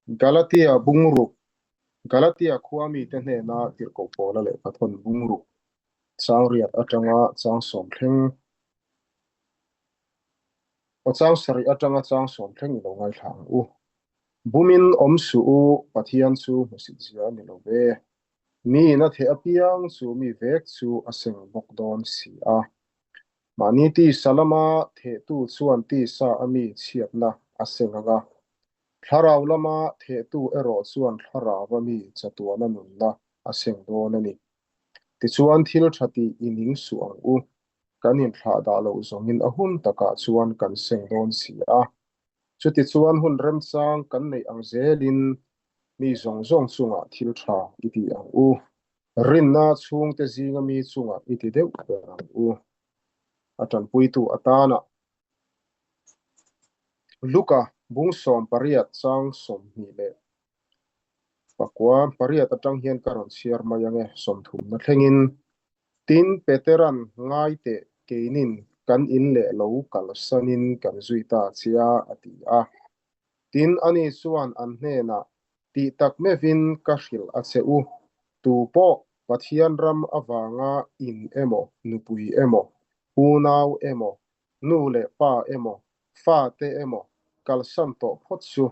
Galatia bungruk, Galatia khua mite hnena tirhkoh pawla lehkha thawn bungruk chang riat atanga chang sawm thleng aw chang sarih atanga chang sawm thleng i lo ngaithla ang u. Bumin awm suh u, Pathian chu hmusit zia a ni lo ve. Miin a theh apiang chu mi vek chu a seng bawk dawn si a. Mahni tisa lama thehtu chuan tisa a mi chhiatna a seng ang a, thlarau lama thehtu erawh chuan thlarau a mi chatuana nunna a seng dawn a ni. Tichuan thil tha tih i ning suh ang u, kan inthlah dah loh zawngin a hun takah chuan kan seng dawn si a. Chutichuan hun remchang kan neih ang zelin mi zawng zawng chungah thil tha i ti ang u. Rinna chhungte zinga mi chungah i ti deuh ber ang u. A tanpuitu atana Luka bung 18 chang 29 pariat atang hian ka rawn chhiar mai ang e, sawmthumna thlengin. Tin, Peteran ngai teh keinin kan in leh lo kalsanin kan zui ta chia a ti a. Tin, ani chuan an hnenah, Tih tak meuhin ka hrilh a che u, tu pawh Pathian ram avanga in emaw, nupui emaw, unau emaw, nu leh pa emaw, fate emaw kalsan tawh phawt chu,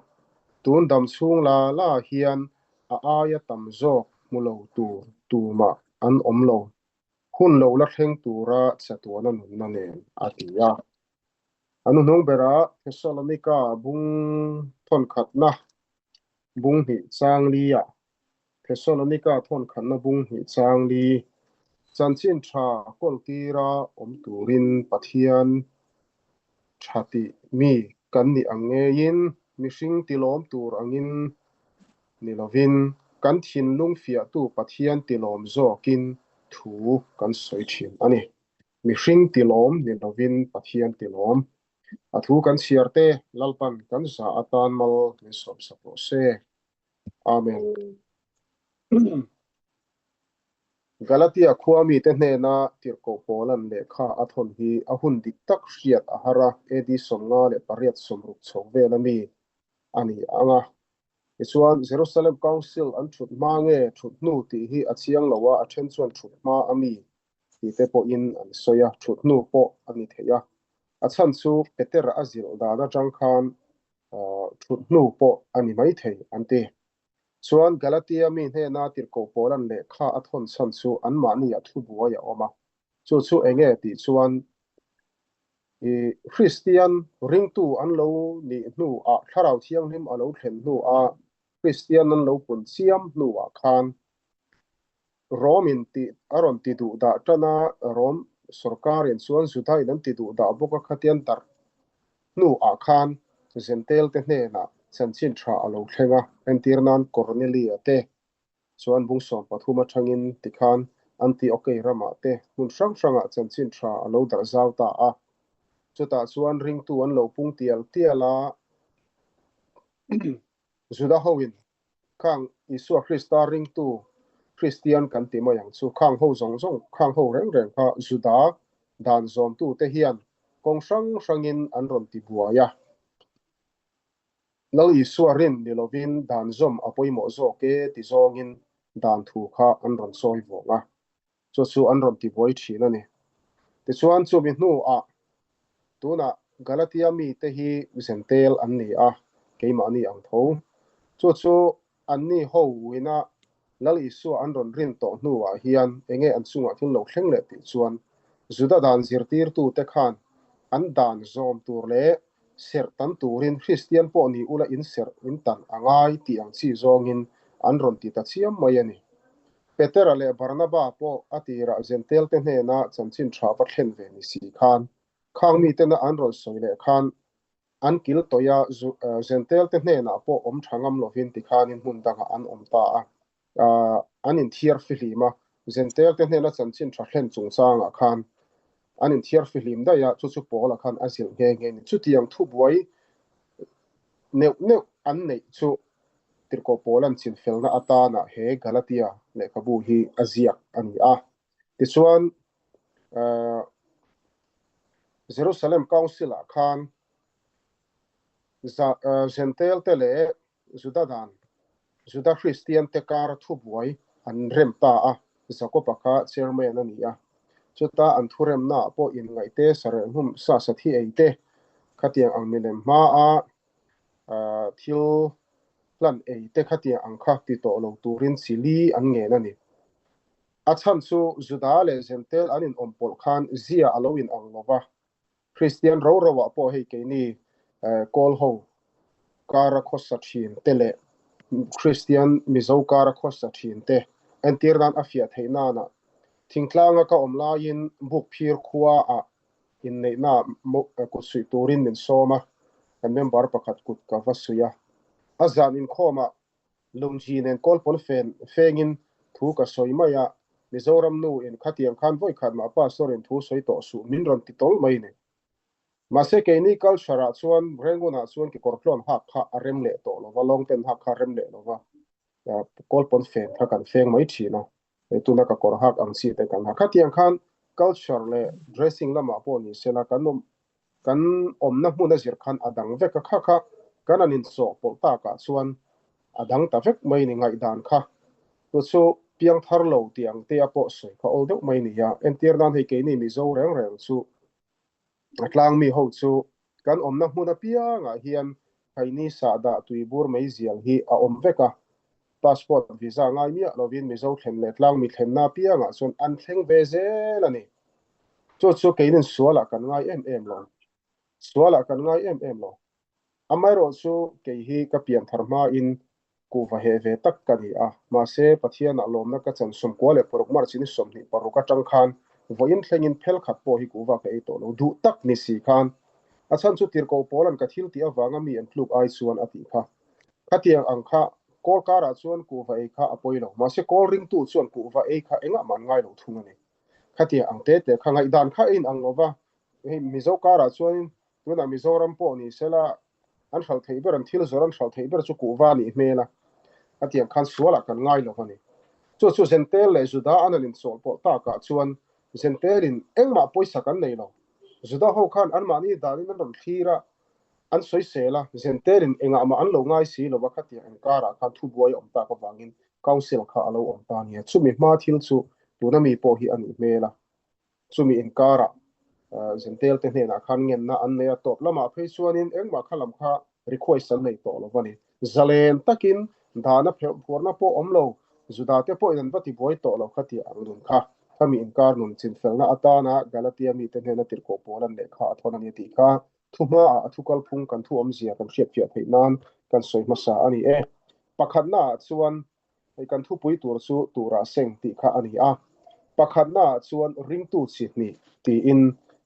tun dam chhung la la hian a aia tam zawk hmu lo tur tumah an awm lo, hun lo la thleng tura chatuana nunna nen, a ti a. A hnuhnung berah Thessalonika bung thawnkhatna bung hnih chang li-ah Thessalonika thawnkhatna bung hnih chang li chanchin tha kawltira awm turin Pathian tha tih mi kan nih ang ngeiin mihring tilawm tur angin ni lovin kan thinlung fiahtu Pathian tilawm zawkin thu kan sawi thin a ni. Mihring tilawm ni lovin Pathian tilawm. A thu kan chhiar te Lalpan kan za atan mal min sawmsak rawh se. Amen. Galatia khua mite hnena tirhkoh Paulan lehkha a thawn hi a hun dik tak hriat a har a, AD 58 60 chho vel a mi a ni ang a. Tichuan, Jerusalem Council an thut hma nge thut hnu tih hi a chiang lo a, a then chuan thut hma a mi tih te pawhin an sawi a, thut hnu pawh a ni thei a. A chhan chu Petera a zilh dan atang khan thut hnu pawh a ni maithei an ti. Chuan Galatia mi hnena tirhkoh Paulan lehkha a thawn chhan chu anmahniah thubuai a awm a. Chu chu eng nge tih chuan i Kristian ringtu an lo nih hnuah Thlarau Thianghlim a lo thlen hnuah Kristian an lo pun chiam hnuah khan Rom in ti a rawn ti duh dah tan a, Rom sorkarin chuan Judain an ti duh dah bawk a khatian darh hnuah khan Jentail te hnenah chanchin tha a lo thleng a, entir nan Cornelia te chuan bung 13 atangin tikhan Antiokei ramah te hmun hrang hrangah chanchin tha a lo darh zau ta a, chutah chuan ringtu an lo pung tial tial a, Juda hoin Khang Isua Krista ringtu Kristian kan ti mai ang chu. Khang ho zawng zawng, khang ho reng reng kha Juda dan zawmtute hian kawng hrang hrangin an rawn ti buai a. Lal Isua rin ni lovin dan zawm a pawimawh zawk e ti zawngin dan thu kha an rawn sawi vawng a. Chu chu an rawn ti buai thin a ni. Tichuan chumi hnuah tunah Galatia mite hi Zentel an ni a, keimahni ang tho. Chu chu anni ho wina Lal Isua an rawn rin tawh hnuah hian enge an chungah thil lo thleng leh tih chuan Juda dan zirtirtute khan an dan zawm tur leh serh tam turin Kristian pawh ni ula in serh in tan a ngai tih ang chi zawngin an rawn ti ta chiam mai a ni. Petera leh Barnaba pawh a tirah Zentelte hnena chanchin tha va thlen ve ni si khan, khang mitena an rawn sawi leh khan an kil tawih a, Zentelte hnenah pawh awm tha ngam lovin tikhanin hmun dangah an awm ta a, an inthiar fihlim a, Zentelte hnena chanchin tha thlen chungchangah khan an inthiar fihlim daih a, chu chu Paula khan a zilh nghe nghe a ni. Chutiang thubuai neuh neuh an neih chu Tirhkoh Paula'n chinfelna atana he Galatia lehkhabu hi a ziak a ni a. Tichuan, Jerusalem Council-ah khan Jentail-te leh Juda dan, Juda Kristian te kara thubuai an rem ta a, Jakob-a kha chairman a ni a. Chuta an thuremnaah pawh inngaih te, sarehhlum sa sathi ei te, khatiang ang milem hmaa thil hlan ei te khatiang ang kha ti tawh lo turin chi li an ngen a ni. A chhan chu Juda leh Zentel an inawm pawlh khan zia a lo inang lo va, Kristian ro roah pawh hei keini Kawl ho kara khawsa thin te leh Kristian Mizo kara khawsa thin te entir nan a fiah theih nana thingtlanga ka awm laiin Bukphir khua ah inneihna kut suih turin min sawm a, kan member pakhat kut ka va suih a. A zan inkhawmah Lungji nen kawlpawn fen fengin thu ka sawi mai a, Mizoram nu in khatiang khan vawikhat mah pastor in thu sawi tawh suh min rawn ti tawl mai ni. Mahse keini culture ah chuan Rangoon ah chuan kekawr tlawn hak kha a rem leh tawh lova, long pant hak kha a rem leh lova, kawlpawn fen kha kan feng mai thin a. Hei tuna ka kawr hak ang chi te kan ha. Khatiang khan culture leh dressing lamah pawh ni sela kan awm kan awmna hmun a zir khan a dang vek a. Kha kha kan han insawhpawlh takah chuan a dang ta vek mai ni ngaihdan kha. Chu chu piangthar lo tih ang te a pawh sawi kha awl deuh mai ni a. Entir nan hei keini Mizo reng reng chu A tlang mi ho chu kan awmna hmun apiangah hian Khaini sahdah tuibur meizial hi a awm vek a, passport visa ngai miah lovin Mizo thlen leh tlang mi thlenna apiangah chuan an thleng ve zel a ni. Chu chu keinin sualah kan ngai em em lo. Sualah kan ngai em em lo. Amaherawh chu kei hi ka pianthar hmain kuhva heh ve tak ka ni a, mahse Pathianah lawmna ka chan 96 leh March ni 26 atang khan vawiin thlengin phel khat pawh hi kuhva ka ei tawh lo duh tak ni si khan a chhan chu tirhkoh pawlan ka thil tih avanga mi an tluk ai chuan a tih kha. Khatiang ang kha kawl karah chuan kuhva ei kha a pawi lo, mahse kawl ringtu chuan kuhva ei kha engah mah an ngai lo thung a ni. Khatiang ang te te kha ngaihdan kha a inang lo va, hei Mizo karah chuanin Tunah Mizoram pawh ni sela an hralh theih ber, an thil zawrh an hralh theih ber chu kuhva a nih hmel a, a tiang khan sualah kan ngai lo a ni. Chu chu Zentel leh Juda an han inchawlhpawlh takah chuan Zentelin engmah pawisa kan nei lo. Juda ho khan anmahni danin an rawn thlir a, an sawisel a, Zentelin engah mah an lo ngai si lo a, khatiang inkarah khan thubuai a awm tak avangin Council kha a lo awm ta a nia. Chumi hma thil chu tuna mi pawh hi a nih hmel a. Chumi inkarah Zentel te hnenah khan ngenna an nei a, tawp lamah phei chuanin engmah kha lam kha request an nei tawh lo a ni. Zalen takin dahna phuarna pawh awm lo, Juda te pawhin an va tibuai tawh lo kha tih ang nun kha khami inkar nun chinfelna atana Galatia mite hnena tirhkoh pawl an lehkha a thawn a ni tih kha thu hmaah a thu kalphung kan thu awmzia kan hriatfiah theih nan kan sawi hmasa a ni e. Pakhatnaah chuan Hei kan thupui tur chu Turah Seng tih kha a ni a, pakhatnaah chuan ringtu chi hnih tiin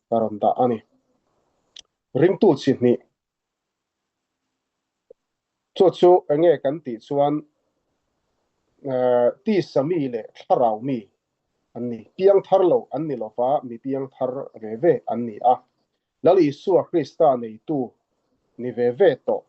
ka rawn dah a ni. Ringtu chi hnih chu chu enge kan tih chuan tisa mi leh thlarau mi an ni. Piangthar lo an ni lova, mi piangthar ve ve an ni a. Lal Isua Krista neitu ni ve ve tawh.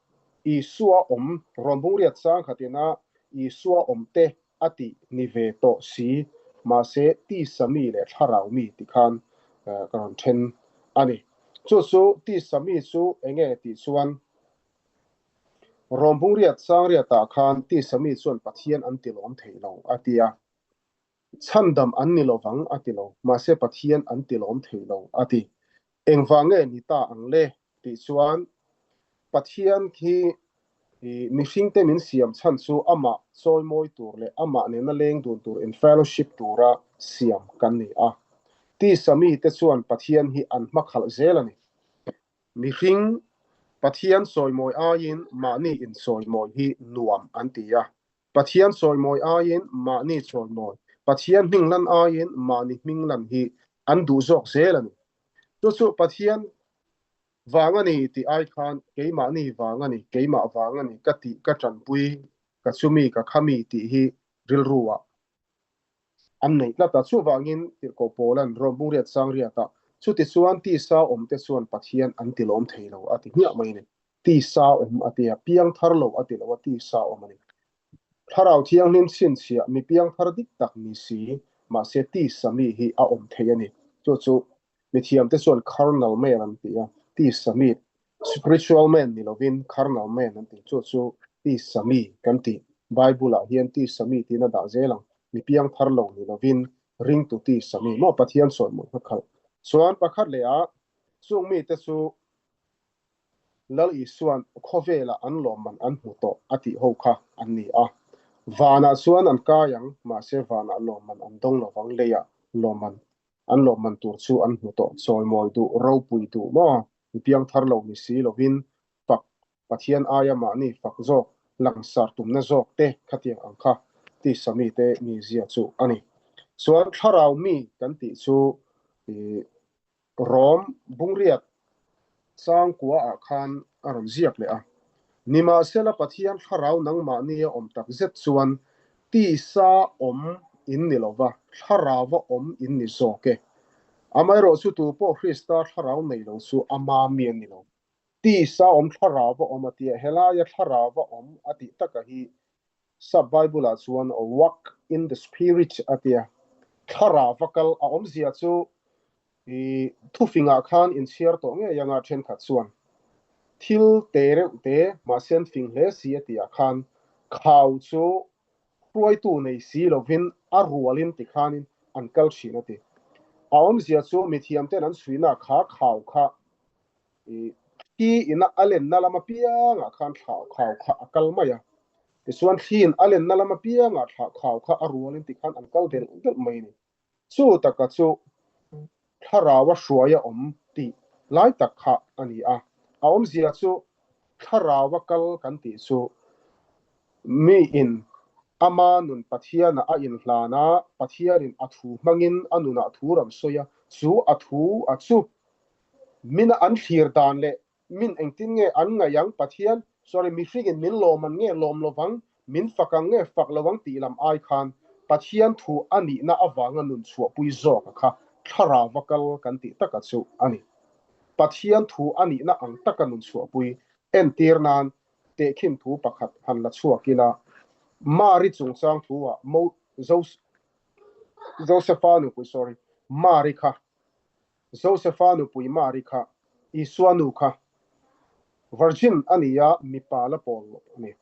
Isua awm, rawn bungriat sang khatina Isua awm te a tih ni ve tawh si, mahse tisa mi leh thlarau mi ti khan ka rawn then a ni. Chu chu tisa mi chu enge tih chuan rawn bungriat sang riatah khan tisa mi chuan Pathian an tilawm thei lo a ti a. Chhandam an ni lovang a ti lo, mahse Pathian an ti lawm thei lo a ti. Engvang nge ni ta ang le tih chuan Pathian khi mihringte min siam chhan chu amah chawimawi tur leh amah nena leng dun tur in fellowship tura siam kan ni a. Tisa mite chuan Pathian hi an hmakhalh zel a ni. Mihring Pathian chawimawi aiin mahni inchawimawi hi nuam an ti a. Pathian chawimawi aiin mahni chawimawi, Pathian hming lan aiin mahni hming lan hi an duh zawk zel a ni. Chu chu Pathian vang a ni tih ai khan keimahni vang a ni, keimah vang a ni, ka tih, ka tanpui, ka chumi, ka khami tih hi rilruah an nei tlat a. Chuvangin Tirhkoh Paula'n Rom bungriat sangriatah, Chutichuan tisa awmte chuan Pathian an tilawm thei lo a ti hmiah mai a ni. Tisa awm a ti a, piang thar lo a ti lo a, tisa awm a ni. Thlarau Thianghlim chhinchhiah mi piang thar dik tak ni si, mahse tisa mi hi a awm thei a ni. Chu chu mithiamte chuan carnal man an ti a, tisa mi, spiritual man ni lovin carnal man an ti. Chu chu Tisa mi kan tih. Bible-ah hian tisa mi tiin a dah zel ang. Mi piang thar lo ni lovin ringtu tisa mi maw Pathian sawi mawlh kha khalh. Chuan pakhat leh ah chung mite chu Lal Isua'n khawvelah an lawmman an hmu tawh a tih ho kha an ni a. Vanah chuan an kai ang, mahse vanah lawmman an dawng lovang leiah lawmman an lawmman tur chu an hmu tawh. Chawimawi duh, ropui duh maw? Mi piang thar lo ni si lovin fak Pathian aia mahni fak zawk, langsar tumna zawk te khatiang ang kha tisa mite mizia chu a ni. Chuan thlarau mi kan tih chu ih Rom bungriat changkua ah khan a rawn ziak leh a. Nimahsela Pathian thlarau nangmahni a awm tak zet chuan tisa awm in ni lova, thlarau a awm in ni zawk e. Amaherawhchu tupawh Krista thlarau nei lo chu ama mi a ni lo. Tisa awm thlarau a awm a tia, helaia thlarau a awm a tih taka hi Sap Bible ah chuan walk in the spirit a tia, thlarau a kal a awmzia chu i thufingah khan inchhiar tawh ngei anga thenkhat chuan thil te reuh te mahse an fing hle si a tih ah khan khau chu hruaitu nei si lovin a rualin tikhanin an kal thin a ti. A awmzia chu mithiamten an chhuina kha khau kha I thli ina a lenna lam apiangah khan thlah khau kha a kal mai a, tichuan thliin a lenna lam apiangah thlah khau kha a rualin tikhan an kal delh delh mai a ni. Chu taka chu thlarau a hruai a awm tih lai tak kha a ni a, a awmzia chu thlarau a kal kan tih chu miin ama nun Pathianah a inhlan a, Pathianin a thu hmangin a nunah thu rawn sawi a, chu a thu a chu Min a an thlir dan leh min engtin nge an ngaih ang Pathian, sorry, mihringin min lawm an nge lawm lovang, min fak ang nge fak lo ang tih lam ai khan Pathian thu a nihna avanga nun chhuahpui zawk a kha thlarau va kal kan tih taka chu a ni. Pathian thu a nihna ang taka nun chhuahpui entir nan tehkhin thu pakhat han la chhuak ila, Mari chungchang thu ah Mo Josefa nupui sorry Mari kha Josefa nupui Mari kha Isua nu kha virgin a ni a, mipa la pawl loh a ni.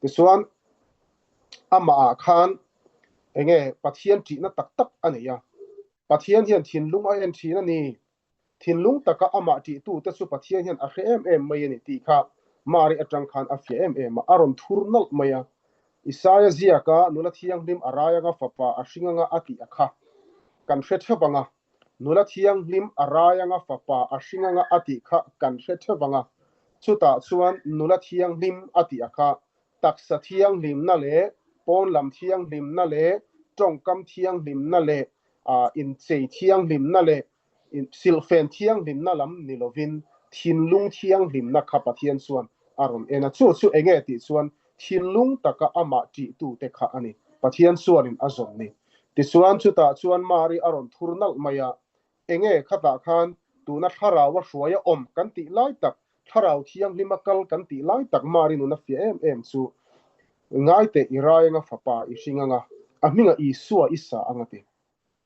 Tichuan, amahah khan enge Pathian ṭihna tak tak a nei a. Pathian hian thinlung a en ṭhin a ni. Thinlung taka amah ṭihtute chu Pathian hian a hre em em mai a ni tih kha Mari aṭang khan a fiah em em a, a rawn thur nalh mai a. Isaia ziaka nula thianghlim a rai anga fapa a hring anga a tih a kha kan hre ṭheuh ang a. Nula thianghlim a rai anga fapa a hring anga a tih kha kan hre theuh ang a, chutah chuan nula thianghlim a tih a kha taksa thianghlimna leh pawnlam thianghlimna leh tawngkam thianghlimna leh inchei thianghlimna leh silhfen thianghlimna lam ni lovin thinlung thianghlimna kha Pathian chuan a rawn en a. Chu chu enge tih chuan thinlung taka amah ṭihtute kha a ni, Pathian chuanin a zawn ni. Tichuan, chutah chuan Mari a rawn thur nalh mai a, Enge khatah khan tuna thlarau a hruai a awm kan tih lai tak, thlarau thianghlim a kal kan tih lai tak Mari nun a fiah em em chu, Ngaiteh i rai anga fapa i hring anga, a hmingah Isua i sa ang a ti.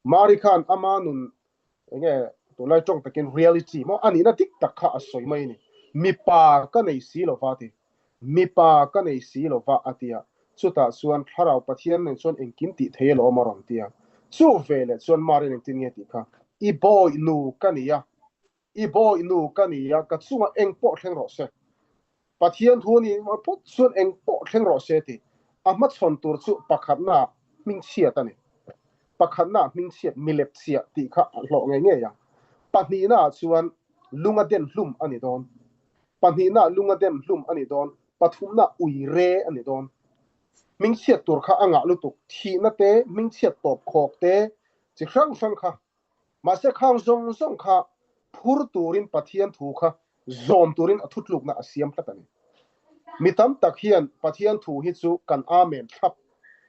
Mari khan ama nun enge tunlai tawng takin reality maw a nihna dik tak kha a sawi mai a ni. Mipa ka nei si lova a ti. Mipa ka nei si lova a ti a. Chutah chuan Thlarau Pathian nen chuan engkim tih thei alawm a rawn ti a. Chu veleh chuan Mari'n engtin nge tih kha, I bawi nu ka ni a, I bawi nu ka ni a, ka chungah eng pawh thleng rawh se. Pathian thu ni phawt chuan eng pawh thleng rawh se tih a hmachhawn tur chu pakhatnaah hmingchhiat a ni. Pakhatnaah hmingchhiat milep chiah tih kha a hlawh ngei ngei ang. Pahnihnaah chuan lunga den hlum a ni dawn. Pahnihnaah lunga den hlum a ni dawn. Pathumnaah ui re a ni dawn. Hmingchhiat tur kha a ngah lutuk. Thihna te, hmingchhiat tawp khawk te, chi hrang hrang kha Mahse khang zawng zawng kha phur turin Pathian thu kha zawm turin a thutlukna a siam tlat a ni. Mi tam tak hian Pathian thu hi chu kan amen thlap.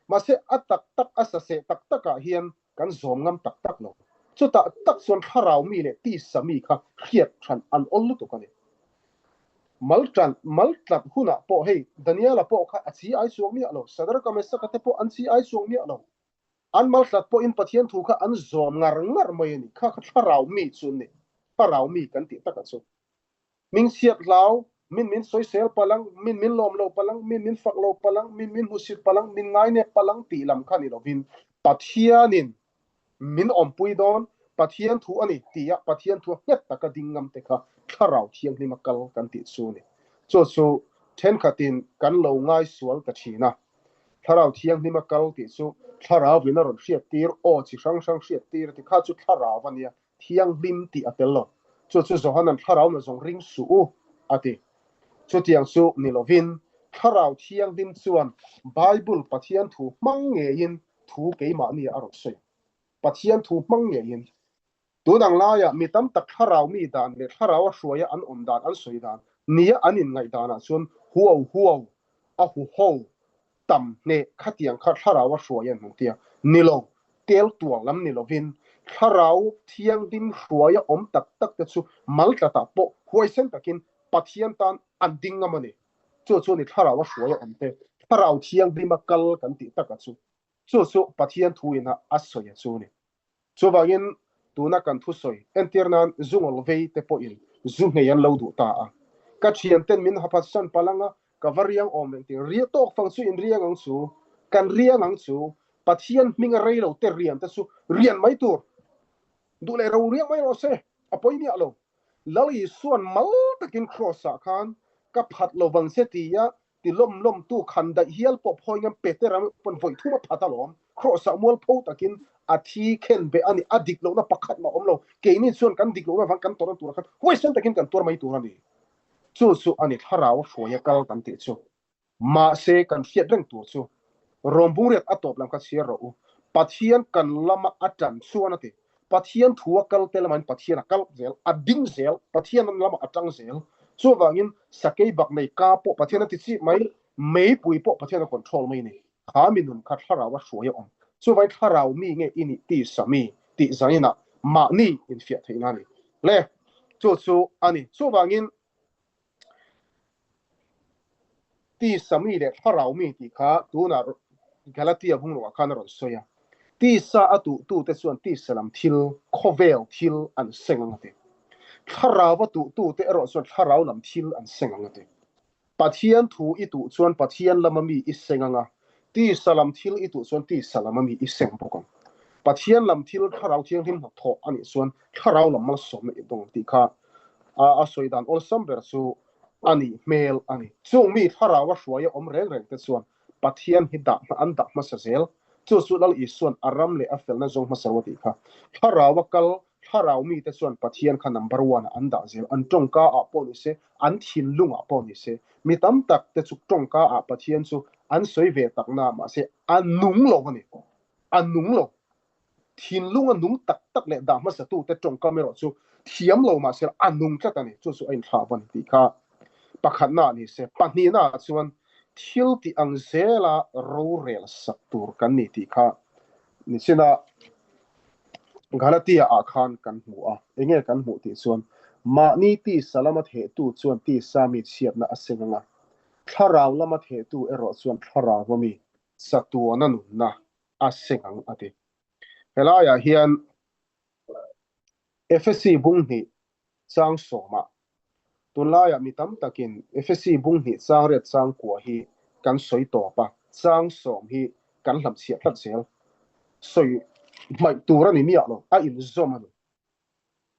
Mahse a tak tak a saseh tak takah hian kan zawm ngam tak tak lo. Chutah tak chuan thlarau mi leh tisa mi kha hriat hran an awl lutuk a ni. Mal tan, mal tlat hunah pawh hei Daniela pawh kha a chi ai chuang miah lo, Sadraka Mesaka te pawh an chi ai chuang miah lo. An maltlat pawhin Pathian thu kha an zawm ngar ngar mai a ni. Kha kha thlarau mi chu an ni. Thlarau mi kan tih takah chu. Hmingchhiat hlau. Min min sawisel palh ang, min min lawm lo palh ang, min min fak lo palh ang, min min hmusit palh ang, min ngainep palh ang tih lam kha ni lovin Pathianin min awmpui dawn, Pathian thu a ni tia Pathian thua nghet taka ding ngam te kha Thlarau Thianghlim a kal kan tih chu a ni. Chu chu thenkhatin kan lo ngaisual ta thin a. Thlarau Thianghlim a kal tih chu Thlarauin a rawn hriattir, aw chi hrang hrang hriattir a ti kha chu Thlarau a nia, Thianghlim tih a tel lo. Chu chu Johanan Thlarau na zawng ring suh u a ti. Chutiang chu ni lovin Thlarau Thianghlim chuan Bible Pathian thu hmang ngeiin thu keimahni a rawn sawi. Pathian thu hmang ngeiin. Tun ang laiah mi tam tak Thlarau mi dan leh Thlarau a hruaia an awm dan an sawi dan nia an inngaih danah chuan huau huau a huho tam hneh khatiang kha thlarau a hruai an han ti a, ni lo, tel tual lam ni lovin thlarau thianghlim hruaia awm tak tak te chu mal tlatah pawh huaisen takin Pathian tan an ding ngam a ni. Chu chu ni thlarau a hruaia awm te, thlarau thianghlim a kal kan tih taka chu, chu chu Pathian thu ina a sawi a chu ni. Chuvangin tuna kan thusawi entir nan zu ngawl vei te pawhin zu nghei an lo duh ta a. Ka thianten min haphatsan palh anga ka va riang awm reng tih ria tawk fang chu in riang ang chu, kan riang ang chu, Pathian hminga rei lo te rian te chu rian mai tur duh leh ro riang mai rawh se, a pawi miah lo. Lal Isua'n mal takin Kraws ah khan ka phat lo vang che tia Ti lawm lawmtu khan daih hial pawh phawi ngam Petera pawn vawi thum a phat alawm. Kraws ah mualpho takin a thi khen beh a ni. A dik lohna pakhat mah a awm lo. Keini chuan kan dik lohna avang kan tawrhna turah khan huaisen takin kan tuar mai tur a ni. Chu chu a ni thlarau hruaia kal kan tih chu. Mahse kan hriat reng tur chu Rawngbungriat a tawp lam kha chhiar rawh u. Pathian kan lama a tan chuan a ti. Pathian thu a kal te lamain Pathian a kal zel, a ding zel, Pathian lamah a tang zel. Chuvangin sakei bak nei ka pawh Pathian a ti chih mai, meipui pawh Pathian a control mai a ni. Kha mi nun kha thlarau a hruai a awm. Chuvangin thlarau mi nge i nih tisa mi tih zaninah mahni infiah theihna a ni. Le, chu chu a ni. Chuvangin Tisa mi leh thlarau mi tih kha tunah Galatia bungrukah khan a rawn sawi a. Tisa a tuhtute chuan tisa lam thil, khawvel thil an seng ang a ti. Thlarau a tuhtute erawh chuan thlarau lam thil an seng ang a ti. Pathian thu i tuh chuan Pathian lama mi i seng ang a, tisa lam thil i tuh chuan tisa lama mi i seng bawk ang. Pathian lam thil thlarau thianghlim hnathawh a nih chuan thlarau lam malsawmna i dawng ang tih kha a sawi dan awlsam ber chu a nih hmel a ni. Chung mi thlarau a hruaia awm reng reng te chuan Pathian hi dah an dah hmasa zel. Chu chu Lal Isua'n a ram leh a felna zawng hmasa ro a tih kha. Thlarau a kal, thlarau mite chuan Pathian kha number one ah an dah zel. An tawngka ah pawh ni se, an thinlung ah pawh ni se. Mi tam tak te chu tawngka ah Pathian chu an sawi ve tak na mahse a nung lo a ni. A nung lo. Thinlung a nung tak tak leh dah hmasatute tawngkam erawh chu thiam lo mahse a nung tlat a ni. Chu chu a inthlah a ni tih kha pakhatna a ni se. Pahnihna ah chuan thil tih ang zela rorel sak tur kan ni tih kha nichina Galatia ah khan kan hmu a. Enge kan hmuh tih chuan mahni tisa lama thehtu chuan tisa mi chhiatna a seng ang a, thlarau lama thehtu erawh chuan thlarau a mi chatuana nunna a seng ang a ti. Helaiah hian Efesi bung hnih chang sawmah tunlaiah mi tam takin Efesi bung hnih chang riat chang kua hi kan sawi tawp a, chang sawm hi kan hlamchhiah tlat zel. Sawi hmaih tur a ni miah lo, a inzawm a ni.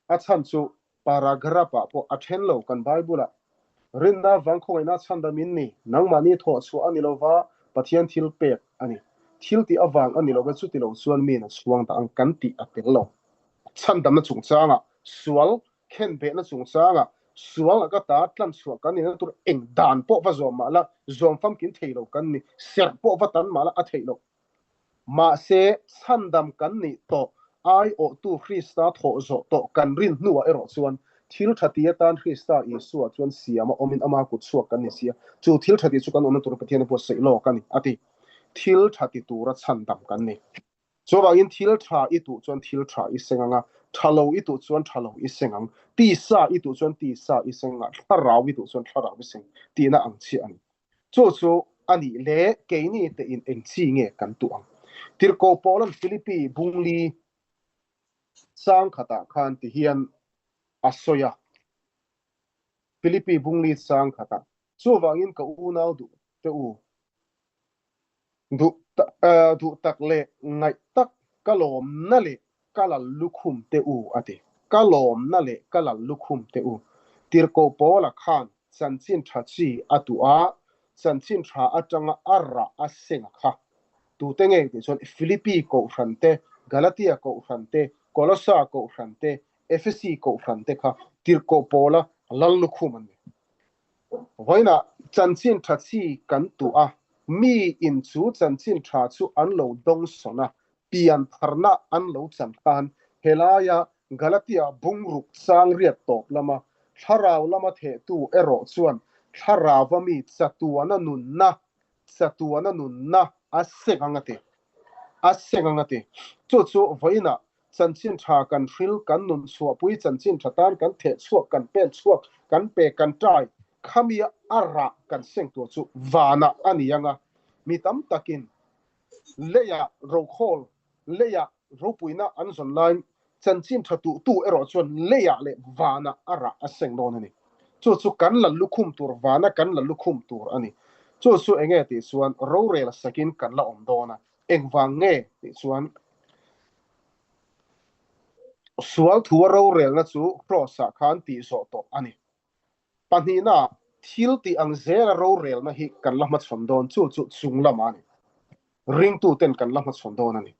A chhan chu paragraph-ah pawh a then lo kan Bible-ah rinna vang khawngaihna chhandam in ni, nangmahni thawh chhuah a ni lova, Pathian thil pek a ni. Thil tih avang a ni lova, chuti lo chuan miin a chhuang dah ang kan tih a tel lo. Chhandamna chungchangah, sual khenbehna chungchangah, sual a ka ta tlanchhuah kan nihna tur eng dan pawh va zawm mah la, zawm famkim thei lo kan ni, serh pawh va tan mah la a theih loh. Mahse, chhandam kan nih tawh, aiawhtu Krista thawh zawh tawh kan rin hnuah erawh chuan thil tha ti atan Krista Isua chuan siama awmin ama kut chhuak kan ni sia, chu thil tha ti chu kan awmna tura Pathian a buatsaih lawk a ni, a ti. Thil tha ti tura chhandam kan ni. Chuvangin thil tha i tuh chuan thil tha i seng ang a, tha lo i tuh chuan tha lo i seng ang, tisa i tuh chuan tisa i seng ang a, thlarau i tuh chuan thlarau i seng tihna ang chiah a ni. Chu chu a nih leh keini te in eng chi nge kan tuh ang? Tirhkoh Paula'n Philippi bungli sang khatah khan ti hian a sawi a. Philippi bungli chang khatah, Chuvangin ka unau duh te u, duh duh tak leh ngaih tak ka lawmna leh ka lal lukhum te u, a ti. Ka lawmna leh ka lal lukhum te u. Tirhkoh Paula khan chanchin tha chi a tuah a, chanchin tha atanga a rah a seng a kha. Tute nge tih chuan Philippi kohhran te, Galatia kohhran te, Kolossa kohhran te, Efesi kohhran te kha Tirhkoh Paula lal lukhum an ni. Vawiinah chanchin tha chi kan tuah a, mi in chu chanchin tha chu an lo dawng sawn a, pian tharna an lo chan khan helaia Galatia bungruk chang riat tawp lama thlarau lama thehtu erawh chuan thlarauva mi chatuana nunna chatuana nunna a seng ang a ti. A seng ang a ti. Chu chu vawiinah chanchin tha kan hril, kan nun chhuahpui chanchin tha tan kan theh chhuak, kan pen chhuak, kan pe, kan tai, khamia a rah kan seng tur chu vanah a ni ang a. Mi tam takin leiah rokhawl, leiah ropuina an zawn laiin chanchin tha tuhtu erawh chuan leiah leh vanah a rah a seng dawn a ni. Chu chu kan la lukhum tur, vana kan la lukhum tur a ni. Chu chu enge tih chuan rorel sakin kan la awm dawn a. Engvang nge tih chuan sual thua rorelna chu Kraws-ah khan tih zawh tawh a ni. Pahnihna, thil tih ang zela rorelna hi kan la hmachhawn dawn, chu chu chung lamah a ni. Ringtuten kan la hmachhawn dawn a ni.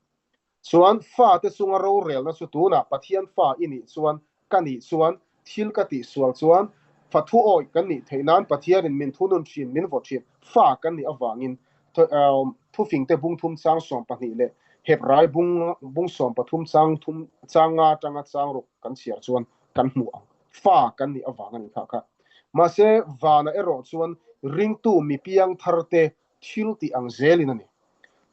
Chuan fate chunga rorelna chu tunah Pathian fa i nih chuan, ka nih chuan, thil ka tih sual chuan, fa thu awih kan nih theih nan Pathianin min thunun thin, min vaw thin, fa kan nih avangin thufingte bungthum chang 12 leh Hebrai bung bung 13 chang thum chang nga atanga chang ruk kan chhiar chuan kan hmu ang. Fa kan nih avang a ni kha kha. Mahse vana erawh chuan ringtu mi piang tharte thil tih ang zelin a ni.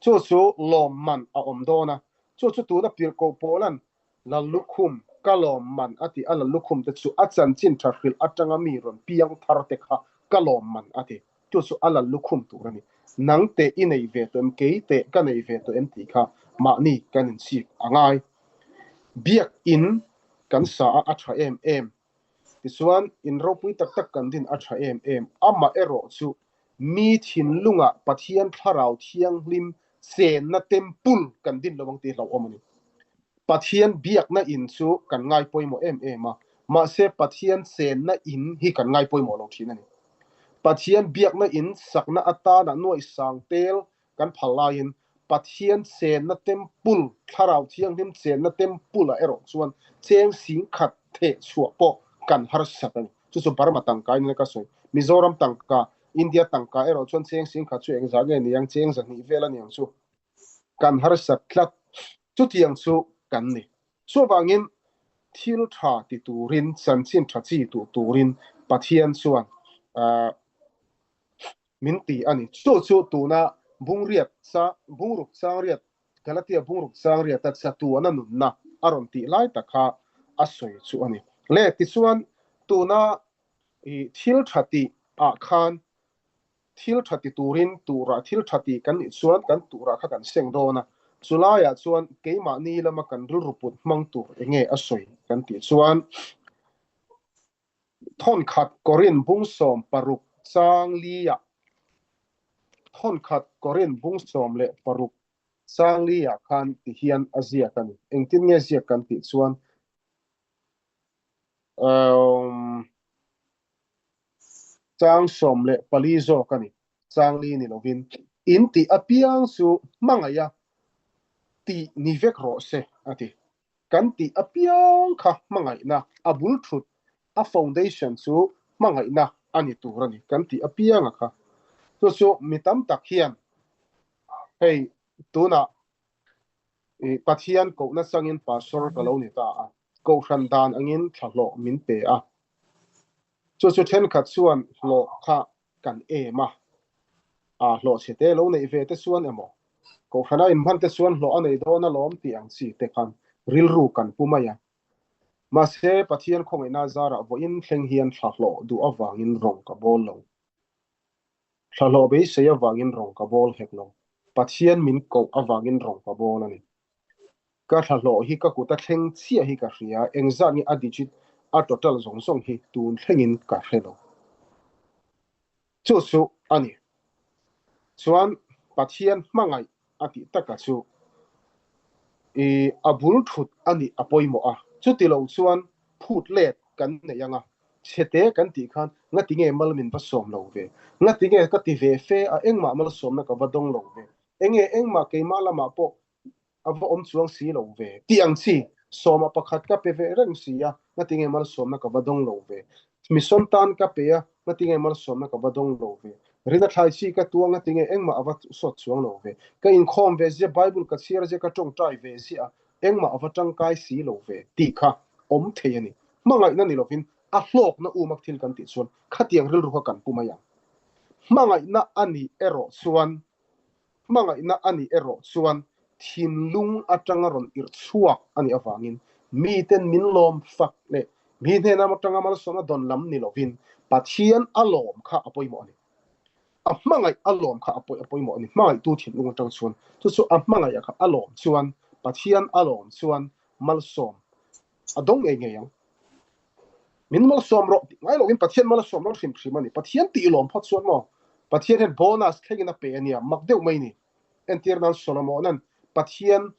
Chu chu lawmman a awm dawn a, chu chu tuna Pirhkoh Paula'n Lallukhum, ka lawmman a ti a, Lallukhum te chu a chanchin tha hrilh atanga mi rawn piang thar te kha ka lawmman a ti. Chu chu a Lallukhum tur a ni. Nang teh i nei ve tawh em, kei teh ka nei ve tawh em tih kha mahni kan inchik a ngai. Biakin kan sa a, a tha em em. Tichuan, in ropui tak tak kan din a tha em em. Amaherawh chu Mi thinlungah Pathian Thlarau Thianghlim chenna temple kan din lo ang tih hlauhawm a ni. Pathian biakna in chu kan ngai pawimawh em em a, mahse Pathian chenna in hi kan ngai pawimawh lo thin a ni. Pathian biakna in sakna atana nuaihsang tel kan phal laiin Pathian chenna temple, Thlarau Thianghlim chenna temple-ah erawh chuan cheng sing khat theh chhuah pawh kan harsat a ni. Chu chu Burma tangka in ka sawi. Mizoram tangka, India tangka erawh chuan cheng sing khat chu engzah nge ni ang, cheng zahnih vel a ni ang chu. Kan harsat tlat. Chutiang chu kan ni. Chuvangin thil tha ti turin, chanchin tha chi tuh turin Pathian chuan min ti a ni. Chu chu tuna Bungriat cha, Bungruk Changriat, Galatia Bungruk Changriata chatuana nunna a rawn tih lai tak kha a sawi chu a ni. Le, tichuan tuna i thil tha tih ah khan thil tha ti turin turah thil tha tih kan nih chuan kan turah kha kan seng dawn a, chulaiah chuan keimahni lama kan rilru put hmang tur enge a sawi kan tih chuan Thawnkhat Korin bung 16 chang li-ah Thawnkhat Korin bung 16 chang li-ah khan ti hian a ziak a ni. Engtin nge ziak kan tih chuan umm chang 14 zawk a ni. Chang li ni lovin in tih apiang chu hmangaih a tih ni vek rawh se a ti. Kan tih apiang kha hmangaihna a bul thut, a foundation chu hmangaihna a ni tur a ni kan tih apianga kha. Chu chu mi tam tak hian hei tunah i Pathian kohna changin pastor ka lo ni ta a, kohhran dan angin thlahlawh min pe a. Chu chu thenkhat chuan hlawh kha kan em a, a hlawh chhe te lo neih ve te chuan emaw, Kohhran a inhman te chuan hlawh a nei dawn alawm tih ang chi te khan rilru kan pu mai a. Mahse, Pathian khawngaihna zarah vawiin thleng hian thla hlawh duh avangin rawng ka bawl lo. Thla hlawh beisei avangin rawng ka bawl hek lo. Pathian min koh avangin rawng ka bawl a ni. Ka thlahlawh hi ka kut a thleng chiah hi ka hria, engzat nge a digit A total zawng zawng hi tun thlengin ka hre lo. Chu chu a ni. Chuan Pathian hmangaih a tih taka chu i a bul thut a nih a pawimawh a. Chuti lo chuan phut let kan nei ang a, chhete kan tih khan ngati nge mal min va sawm lo ve, ngati nge ka ti ve fe a engmah malsawmna ka va dawng lo ve, enge engmah keimah lamah pawh a va awm chuang si lo ve tih ang chi sawma pakhat ka pe ve reng si a, ngatinge malsawmna ka va dawng lo ve? Mission tan ka pe a, ngatinge malsawmna ka va dawng lo ve? Rina thlai chi ka tua, ngatinge engmah a va sawt chuang lo ve? Ka inkhawm ve zia, Bible ka chhiar zia, ka tawngtai ve zia a, engmah a va tangkai si lo ve tih kha awm thei a ni. Hmangaihna ni lovin a hlawkna umak thil kan tih chuan khatiang rilru kha kan pu mai ang. Hmangaihna a nih erawh chuan Hmangaihna a nih erawh chuan thinlung atanga rawn irh chhuak a nih avangin miten min lawm fak leh mi hnena atanga malsawmna dawn lam ni lovin Pathian a lawm kha a pawimawh a ni. A hmangaih a lawm kha a pawimawh a ni. Hmangaihtu thinlung atang chuan chu chu a hmangaih kha a lawm chuan Pathian a lawm chuan malsawm a dawng ngei ngei ang. Min malsawm rawh tih ngai loin Pathian malsawm dawn hrim hrim a ni. Pathian tih lawm phawt chuan maw Pathian hian bonus thlengin a pe a nia, mak deuh mai ni. Entir nan Solomona'n Pathian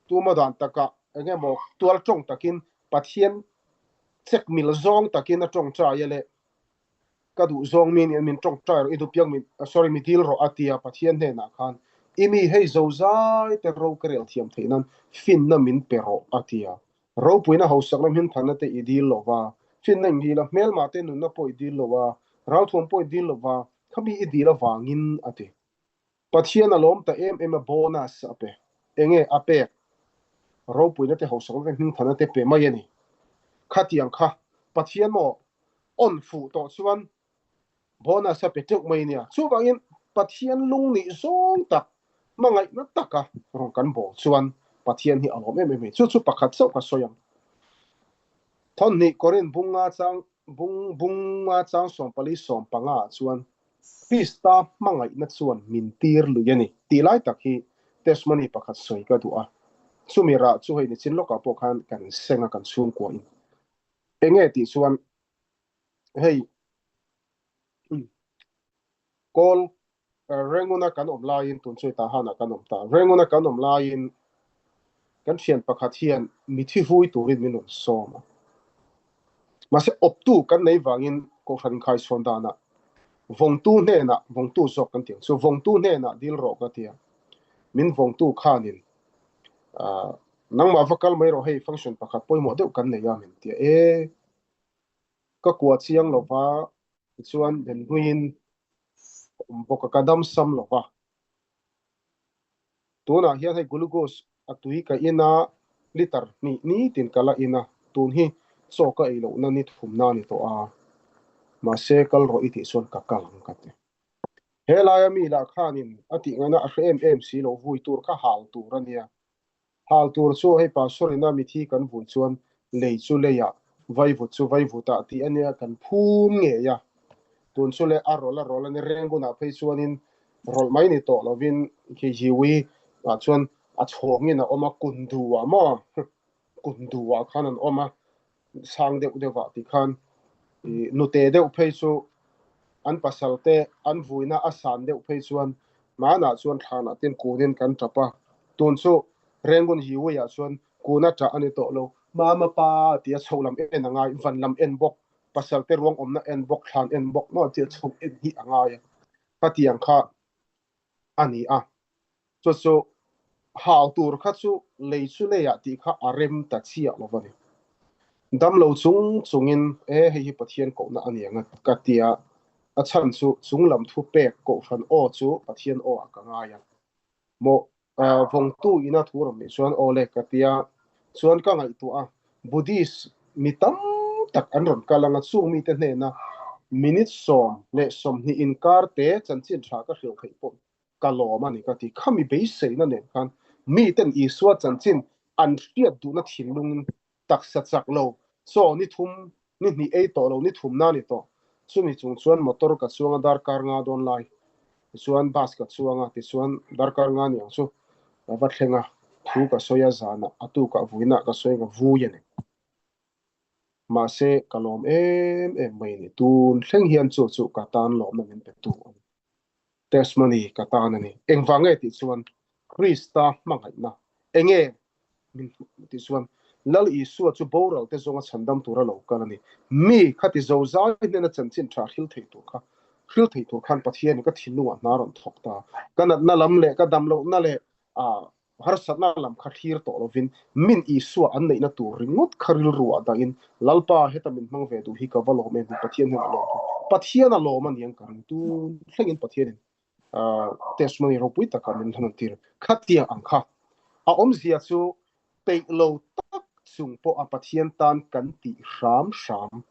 tuma dan takah eng emaw tual tawng takin Pathian chek mil zawng takin a tawngtai a leh Ka duh zawng mi nih min tawngtai rawh i duh piang min sorry mi dil rawh a tia Pathian hnenah khan i mi hei zozai te ro ka rel thiam theih nan finna min pe rawh a tia. Ropuina hausakna hmingthanna te i dil lo va, finna in dil a, hmelmah te nunna pawh i dil lo a, ralthuam pawh i dil lo va, khami i dil avangin a ti. Pathian a lawm ta em em a bonus a pe. Enge a pek? Ropuina te hausakna te hmingthana te pe mai a ni. Khatiang kha Pathian maw on fuh tawh chuan bonus a pe teuh mai nia. Chuvangin Pathian lung nih zawng tak hmangaihna taka rawn kan bawl chuan Pathian hi a lawm em em a ni. Chu chu pakhat chauh ka sawi ang. Thawmhnih Korin bunga chang bung bunga chang 14 15 ah chuan Krista hmangaihna chuan min tir lui a ni tih lai tak hi testimony pakhat sawi ka duh a. Chumi rah chu hei nichin lawkah pawh khan kan seng a kan chhungkuahin. Enge tih chuan hei kawl Renguna kan awm laiin tun chu Tahanah kan awm ta. Renguna kan awm laiin kan thian pakhat hian mithi vui turin min rawn sawm a. Mahse awptu kan nei vangin Kohhran inkhaichhawn danah vawngtu hnenah, vawngtu zawk kan ti ang chu, vawngtu hnenah dil rawh ka ti a. Min vawngtu khanin nangmah va kal mai rawh hei function pakhat pawimawh deuh kan nei a min ti a. E ka kua chiang lova tichuan Benhnuiin ka awm bawk a, ka dam sam lova. Tunah hian hei glucose a tui ka in a, liter hnih nitin ka la in a, tun hi chaw ka ei lohna ni thumna a ni tawh a, mahse kal rawh i tih chuan ka kal ang ka ti. He laia mi lah khanin a tih ngaihna a hre em em si lo, vui tur kha hal tur a nia. Hal tur chu hei pastor ina mithi kan vui chuan lei chu leiah, vaivut chu vaivutah tih a nia kan phum ngei a. Tun chu le a rawlh a rawlh a ni reng hunah phei chuanin rawlh mai ni tawh lovin khi hiwi ah chuan a chhawngin a awm a, kundu ah maw kundu ah khan an awm a. sang deuh deuh ah tikhan ih nute deuh phei chu an pasal te an vuina a san deuh phei chuan hmanah chuan thlanah ten kunin kan tap a, tun chu Rengun Highway ah chuan kuna tah a ni tawh lo, mama pa tia chho lam en a ngai, van lam en bawk, pasal te ruang awmna en bawk, thlan en bawk maw tia chho en hi a ngai a, khatiang kha a ni a. Chu chu hau tur kha chu lei chu leiah tih kha a rem ta chiah lo va ni. Damlo chung chungin e hei hi Pathian kohna a ni ang a ka ti a, a chhan chu chunglam thu pek kohhran aw chu Pathian aw ah ka ngai a. Maw vawngtu ina thu rawn nih chuan aw le ka ti a, chuan ka ngaihtuah a, Buddhist mi tam tak an rawn kal ang a, chung mite hnena minute 10 leh 20 inkar te chanchin tha ka hrilh theih pawh ka lawm a ni ka ti. Khami beiseina nen khan miten Isua chanchin an hriat duhna thinlungin taksa chak lo, chaw ni thum, ni hnih ei tawh lo, ni thumna ni tawh. Chumi chung chuan motor ka chuang a darkar nga dawn lai, tichuan bus ka chuang a, tichuan darkar nga ni ang chu ka va thleng a, thu ka sawi a zanah, a tukah vuinah ka sawi ang a, vui a ni. Mahse, ka lawm em em mai a ni. Tun thleng hian chu chu ka tan lawmna min pe tu a ni. Testimony ka tan a ni. Engvang nge tih chuan Krista hmangaihna enge min tih chuan Lal Isua chu boral te zawnga chhandam tura lo kal a ni. Mi khati zozai hnena chanchin tha hril thei tur kha hril thei tur khan Pathianin ka thinlungah hna rawn thawk ta. Ka natna lam leh ka damlohna leh harsatna lam kha thlir tawh lovin min Isua an neihna tur ringawt kha rilru ah dahin Lalpa heta min hmang ve duh hi ka va lawm em hi Pathian hian a lawm hi Pathian a lawm a niang ka ring tun thlengin Pathianin testimony ropui taka min hlan tir khatiang ang kha a awmzia chu peih lo tak chung pawh a Pathian tan kan tih hram hram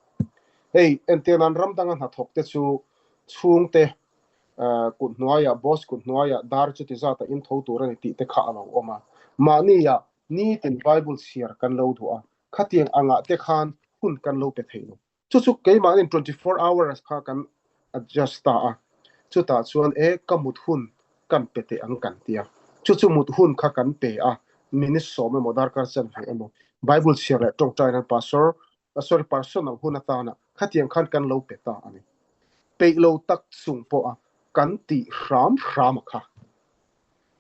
hei entir nan ram danga hnathawk te chu chhungte kut hnuaiah boss kut hnuaiah dar chuti zata in tho tur a ni tih te kha a lo awm a mahnia nitin Bible chhiar kan lo duh a khatiang angah te khan hun kan lo pe thei lo. Chu chu keimahnin 24 hours kha kan adjust ta a, chutah chuan e ka mut hun kan pe teh ang kan ti a, chu chu mut hun kha kan pe a, minute sawm emaw darkar chanve emaw Bible chhiar leh tawngtai nan pastor sorry personal hun atana khatiang khan kan lo pe ta a ni. Peih lo tak chung pawha kan tih hram hram a kha.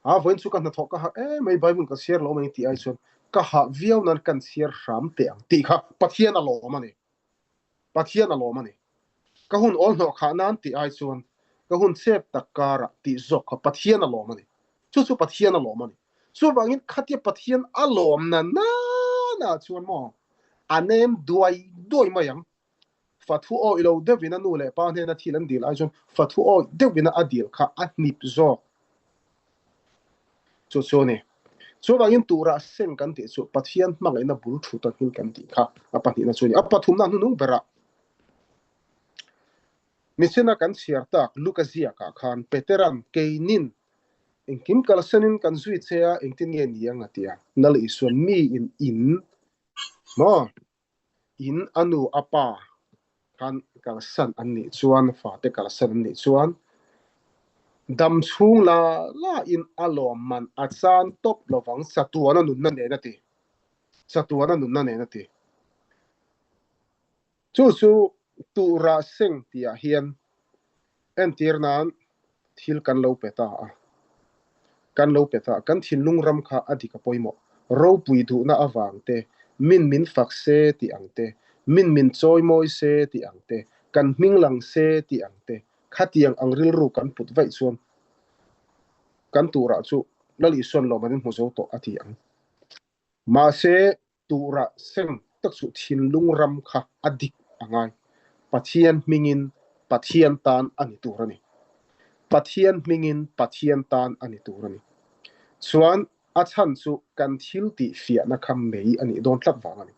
A vawiin chu ka hnathawh ka hah em mai Bible ka chhiar lo mai tih ai chuan ka hah viau nan kan chhiar hram teh ang tih kha Pathian a lawm a ni. Pathian a lawm a ni. Ka hun awl hnawh khah nan tih ai chuan ka hun chep tak karah tih zawk kha Pathian a lawm a ni. Chu chu Pathian a lawm a ni. Chuvangin khatia Pathian a lawm na nana chuan maw a nem duai duai mai ang. Fathu awih lo deuhin a nu leh pa hnena thil an dil ai chuan fathu awih deuhin a dil kha a hnip zawk. Chu chu a ni. Chuvangin turah seng kan tih chu Pathian hmangaihna bul thut a hming kan tih kha a pahnihna chu a ni. A pathumna hnuhnung berah Michina kan chhiar tak Luka ziakah khan Petera'n keinin engkim kalsanin kan zui che a, engtin nge ni ang a ti a. Nal Isuan miin in maw? In a nu a pa khan kalsan an nih chuan, fate kalsan an nih chuan dam chhung la la in a lawmman a chan tawp lovang chatuana nunna nen a ti. Chatuana nunna nen a ti. Chu chu Tuhrah seng tihah hian entir nan thil kan lo pe ta a, kan lo pe ta a, kan thinlung ram kha a dik a pawimawh. Ropui duhna avang te, min min fak se tih ang te, min min chawimawi se tih ang te, kan hming lang se tih ang te, khatiang ang rilru kan put vaih chuan kan turah chu Lal Isuan lawm an inhmu zo tawh a ti ang. Mahse, tura seng tak chu thinlung ram kha a dik a ngai. Pathian hmingin Pathian tan a ni tur a ni. Pathian hmingin Pathian tan a ni tur a ni. Chuan a chhan chu kan thil tih fiahna kha mei a nih dawn tlat vang a ni.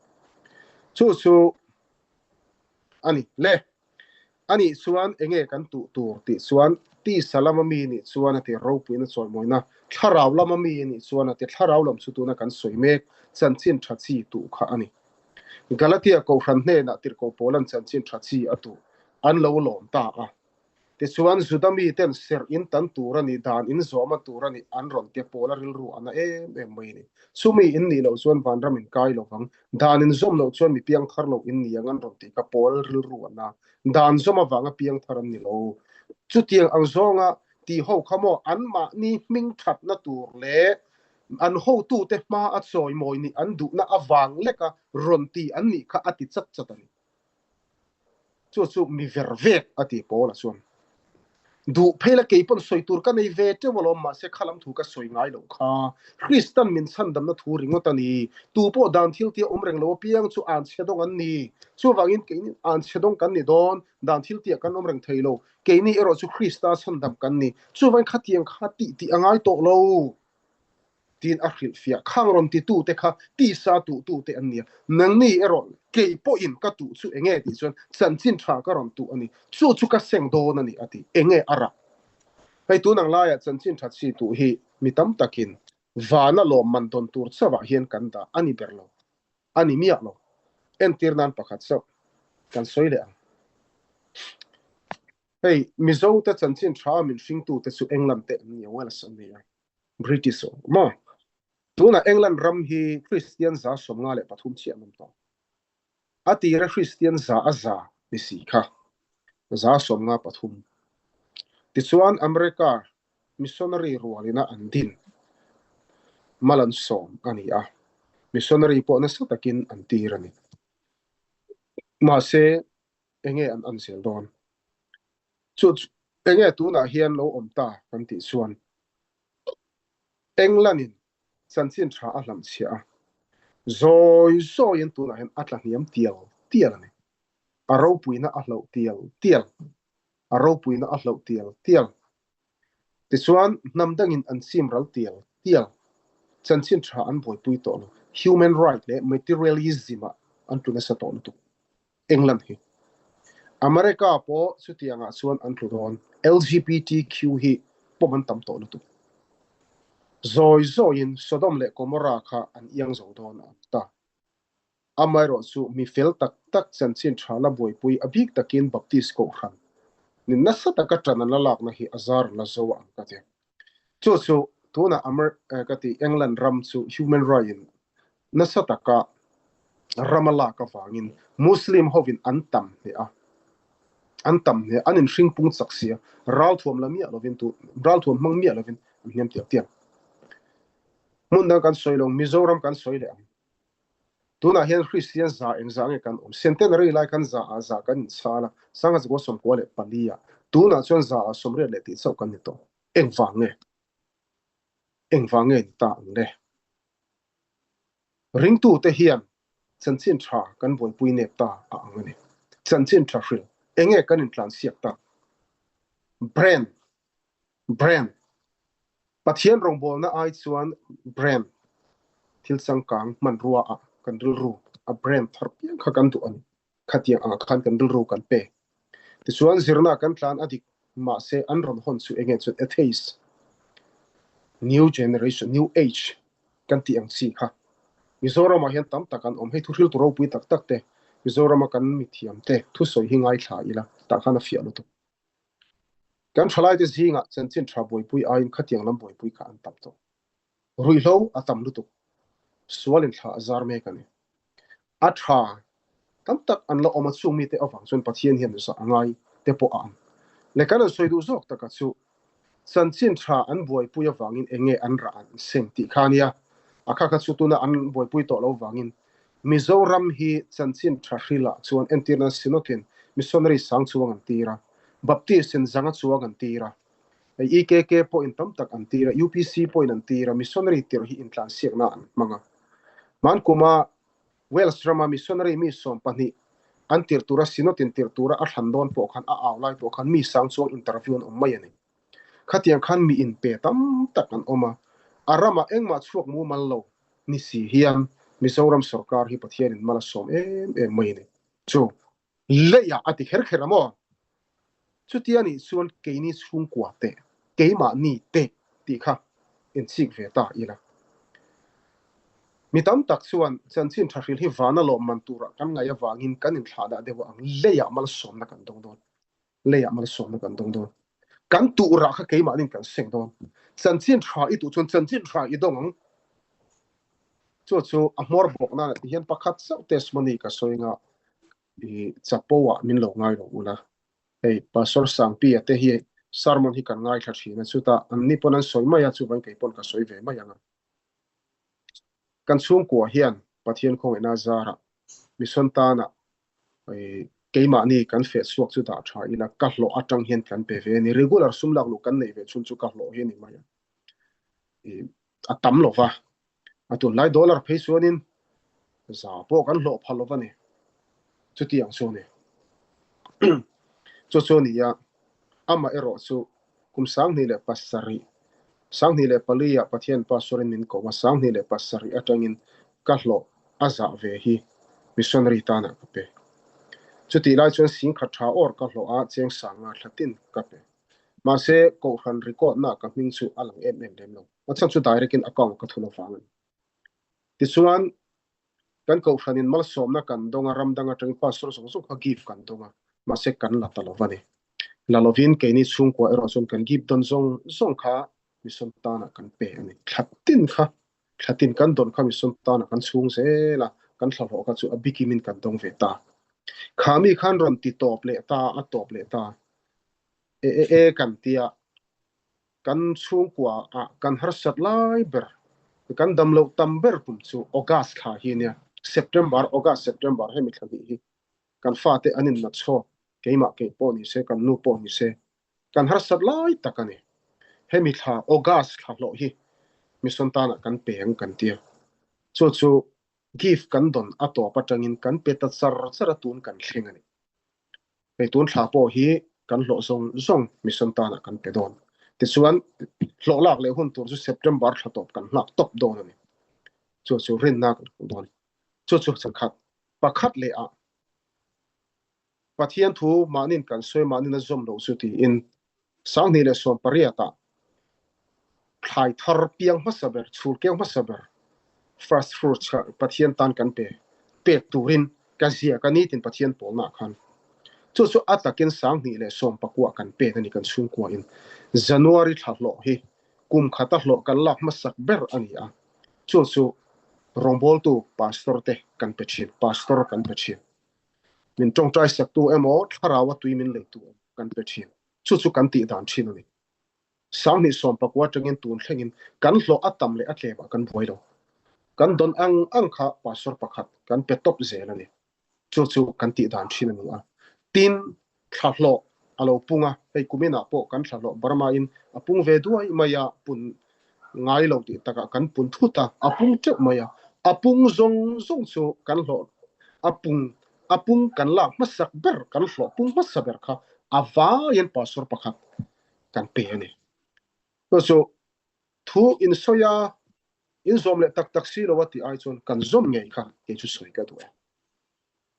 Chu chu a ni le. Anih chuan enge kan tuh tur tih chuan tisa lama mi nih chuan a ti ropuina chawimawina, thlarau lama mi nih chuan a ti thlarau lam chu tuna kan sawi mek chanchin tha chi tuh kha a ni. Galatia Kohhran hnenah tirhkoh Paula'n chanchin tha chi a tuh an lo lawm ta a. Tichuan Juda miten serh in tan tur a nih dan in zawm a tur a nih an rawn tia Paula rilru a na em em mai a ni. Chumi in nih loh chuan vanram in kai lo vang. Dan in zawm loh chuan mi piangthar lo in ni ang an rawn tih kha Paul rilru a na. Dan zawm avanga piangthar an ni lo. Chutiang ang zawnga tih ho kha maw anmahni hming thatna tur leh an hotute hma a chawimawi nih an duhna avang leka rawn ti an nih kha a ti chat chat a ni. Chu chu mi ver vek a ti Paula chuan. Duh phei la kei pawn sawi tur ka nei ve teuh alawm mahse kha lam thu ka sawi ngai loh kha. Kristan min chhandamna thu ringawt a ni. Tu pawh dan thil tia awm reng lo apiang chu an chhe dawng an ni. Chuvangin keini an chhe dawng kan ni dawn, dan thil tia kan awm reng thei lo. Keini erawh chu Krista chhandam kan ni. Chuvangin khatiang kha tih tih a ngai tawh lo. Tiin a hrilhfiah. Khang rawn titute kha tisa tuhtute an nia. Nangni erawh kei pawhin ka tuh chu enge tih chuan chanchin tha ka rawn tuh a ni. Chu chu ka seng dawn a ni a ti. Enge a rah? Hei tun ang laiah chanchin tha chi tuh hi mi tam takin vana lawmman dawn tur chauhah hian kan dah a ni ber lo. A ni miah lo. Entir nan pakhat chauh kan sawi leh ang. Hei Mizote chanchin tha min hringtute chu England te an ni a, Wales an ni a. British aw maw? Tunah England ram hi Kristian 153 chiah an awm tawh. A tira Kristian za a za ni si kha, 53. Tichuan America missionary rualina an din mal an sawm a ni a, missionary pawh nasa takin an tir a ni. Mahse, enge an an zel dawn? Chu enge tunah hian lo awm ta kan tih chuan England-in chanchin tha a hlamh chhiah a, zawi zawiin tunah hian a tla hniam tial tial a ni. A ropuina a hloh tial tial, a ropuina a hloh tial tial. Tichuan, hnam dangin an chim ral tial tial. Chanchin tha an buaipui tawh lo. Human right leh materialism-ah an tlu nasa tawh lutuk. England hi. America pawh chutiangah chuan an tlu dawn. LGBTQ hi pawm an tam tawh lutuk. Zawi zawiin Sodom leh Gomorrah kha an iang zo dawn a ta. Amaherawh chu mi fel tak tak chanchin tha la buaipui a bik takin Baptist Kohhran ni nasa taka ṭan an la lakna hi a zar la zo ang ka ti. Chu chu tunah Amer ka ti England ram chu human right in nasa taka ram a lak avangin Muslim hovin an tam hneh a, an tam hneh a, an inhring pung chak sia, ralthuam la miah lovin tu ralthuam hmang miah lovin an hniam tial tial. Hmun dang kan sawi lo, Mizoram kan sawi leh ang. Tunah hian Kristian za engzah nge kan awm? Centenary lai khan za ah za kan inchhal a, sanga zakua 94 ah. Tunah chuan za ah 80 leh tih chauh kan ni tawh. Engvang nge? Engvang nge ni ta ang le? Ringtute hian chanchin tha kan buaipui nep ta a ang a ni. Chanchin tha hril enge kan intlansiak ta? Brand, brand. Pathian rawngbawlna ai chuan brand thil changkang hmanrua ah kan rilru a brand thar piang kha kan duh a ni. Khatiang angah khan kan rilru kan pe. Tichuan zirna kan tlan a dik mahse an rawn hawn chu enge chuan atheist, new generation, new age kan tih ang chi kha Mizoramah hian tam tak an awm. Hei thuhriltu ropui tak tak te Mizorama kan mithiam te thusawi hi ngaithla ila tah khan a fiah lutuk. Kan thalaite zingah chanchin tha buaipui aiin khatiang lam buaipui kha an tam tawh. Ruihhlo a tam lutuk. Sual inthla a zar mek a ni. A tha tam tak an la awm a, chung mite avang chuan Pathian hian zah a ngai te pawh a ang. Leh kan han sawi duh zawk taka chu chanchin tha an buaipui avangin eng nge an rah an seng tih kha a nia. A kha kha chu tuna an buaipui tawh lo vangin Mizoram hi chanchin tha hrilah chuan entirna Synod-in missionary sang chuang an tir a, Baptist-in zanga chuang an tir a, EKK pawhin tam tak an tir a, UPC pawhin an tir a, missionary tirh hi intlansiakna an hmang a. Hmankuma Wales rama missionary mi 12 an tirh tura Synod-in tirh tura a thlan dawn pawh khan a au lai pawh khan mi sang chuang interview an awm mai a ni. Khatiang khan mi inpe tam tak an awm a, a ramah engmah chhuak mumal lo ni si hian Mizoram sorkar hi Pathianin mal a sawm em em mai a ni. Chu leiah a ti kher kher a maw? Chutia nih chuan keini chhungkua teh, keimahni teh tih kha inchik ve ta ila. Mi tam tak chuan chanchin tha hril hi vana lawmman turah kan ngaih avangin kan inthlahdah deuh ang leiah malsawmna kan dawng dawn. Leiah malsawmna kan dawng dawn. Kan tuhrah kha keimahnin kan seng dawn. Chanchin tha i tuh chuan chanchin tha i dawng ang. Chu chu a hmawr bawk nana ti hian pakhat chauh testimony ka sawi nga i chapo ah min lo ngai lo ula. Hei Pastor Sangpia te hi sermon hi kan ngaithla thin a chutah an ni pawn an sawi mai a chuvain kei pawn ka sawi ve mai ang a. Kan chhungkua hian Pathian khawngaihna zarah mission tana keimahni kan feh chhuak chu dah tha ila ka hlawh atang hian kan pe ve a ni. Regular sum lak luh kan neih ve chhun chu ka hlawh hi a ni mai a. A tam lo va, a tunlai dollar phei chuanin za pawh kan hlawh phal lo va ni. Chutiang chu a ni. Chu chu a ni a, amah erawh chu kum 2007, 24 ah Pathian Pastor-in min ko a, 27 atangin ka hlawh a zah ve hi missionary tanah ka pe. Chutih lai chuan 10,000 tha awr ka hlawh a, cheng 5,000 thla tin ka pe. Mahse, Kohhran record-na ka hming chu a lang em em lem lo. A chhan chu direct-in account ka thun avang a ni. Tichuan, kan Kohhranin malsawmna kan dawng a, ram dang atangin pastor zawng zawng kha gift kan dawng a, mahse kan la ta lo va ni. La lovin keini chhungkua erawh chuan kan gift dawn zawng zawng kha mission tanah kan pe a ni. Thla tin kha, thla tin kan dawn kha mission tanah kan chhung zel a. kan thla hlawh kha chu a bikimin kan dawng ve ta. Kha mi khan rawn ti tawp leh ta, a tawp leh ta. E e e kan tia kan chhungkua ah kan harsat lai ber, kan dam loh tam ber kum chu August thla hi nia. September, August, September hemi thla hnih hi kan fate an innat chhawk, keimah keih pawh ni se, kan nu pawh ni se, kan harsat lai tak a ni. Hemi thla August thla hlawh hi mission tanah kan pe ang kan tia. Chu chu gift kan dawn a tawp atangin kan pe ta char char a tun kan thleng a ni. Hei tun thla pawh hi kan hlawh zawng zawng mission tanah kan pe dawn. Tichuan hlawh lak leh hun tur chu September thla tawp kan nghak tawp dawn a ni. Chu chu rinna kan hmuh dawn. Chu chu changkhat pakhat leh ah Pathian thu mahnin kan sawi mahnin a zawm loh chu tiin 2018 ah thlai thar piang hmasa ber, chhur keu hmasa ber, first fruits kha Pathian tan kan pe, pek turin ka ziak a nitin Pathian pawlna ah khan. Chu chu a takin 2019 ah kan pek a ni kan chhungkua in. January thla hlawh hi kum khata hlawh kan lak hmasak ber a ni a, chu chu rawngbawltu pastor te kan pe thin, pastor kan pe thin. Min tawngtai saktu emaw thlaraua tui min leitu emaw kan pe thin. Chu chu kan tih dan thin a ni. 2019 atangin tun thlengin kan hlawh a tam leh a tlemah kan buai lo. Kan dawn ang ang kha pastor pakhat kan pe tawp zel a ni. Chu chu kan tih dan thin a ni a. Tin, thla hlawh a lo pung a, hei kuminah pawh kan thla hlawh Burma in a pung ve duai mai a, pun ngai lo tih takah kan pun thut a, a pung teuh mai a, a pung zawng zawng chu kan hlawh a pung a pung kan lak hmasak ber kan hlawh pung hmasa ber kha a vaiin pastor pakhat kan pe a ni. Chu chu thu in sawi a, in zawm leh tak tak si lo a tih ai chuan kan zawm ngei kha kei chu sawi ka duh e.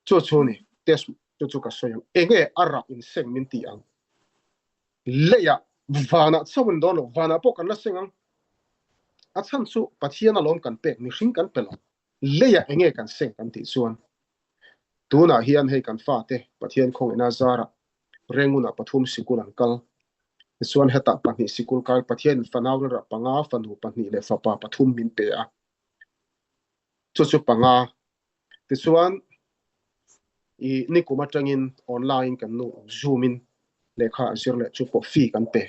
Chu chu ni, test chu chu ka sawi ang. Enge a rah in seng min ti ang? Leiah vanah chauh in dawn lo, vanah pawh kan la seng ang. A chhan chu Pathian alawm kan pek, mihring kan pe lo. Leiah enge kan seng kan tih chuan tunah hian hei kan fate Pathian khawngaihna zarah Rengunah pathum sikul an kal. Tichuan hetah pahnih sikul kai Pathianin fanau rilrah panga, fanu pahnih leh fapa pathum min pe a. Chu chu panga. Tichuan i nikum atangin online kan nu zoom in lehkha a zir leh chu pawh fee kan pe.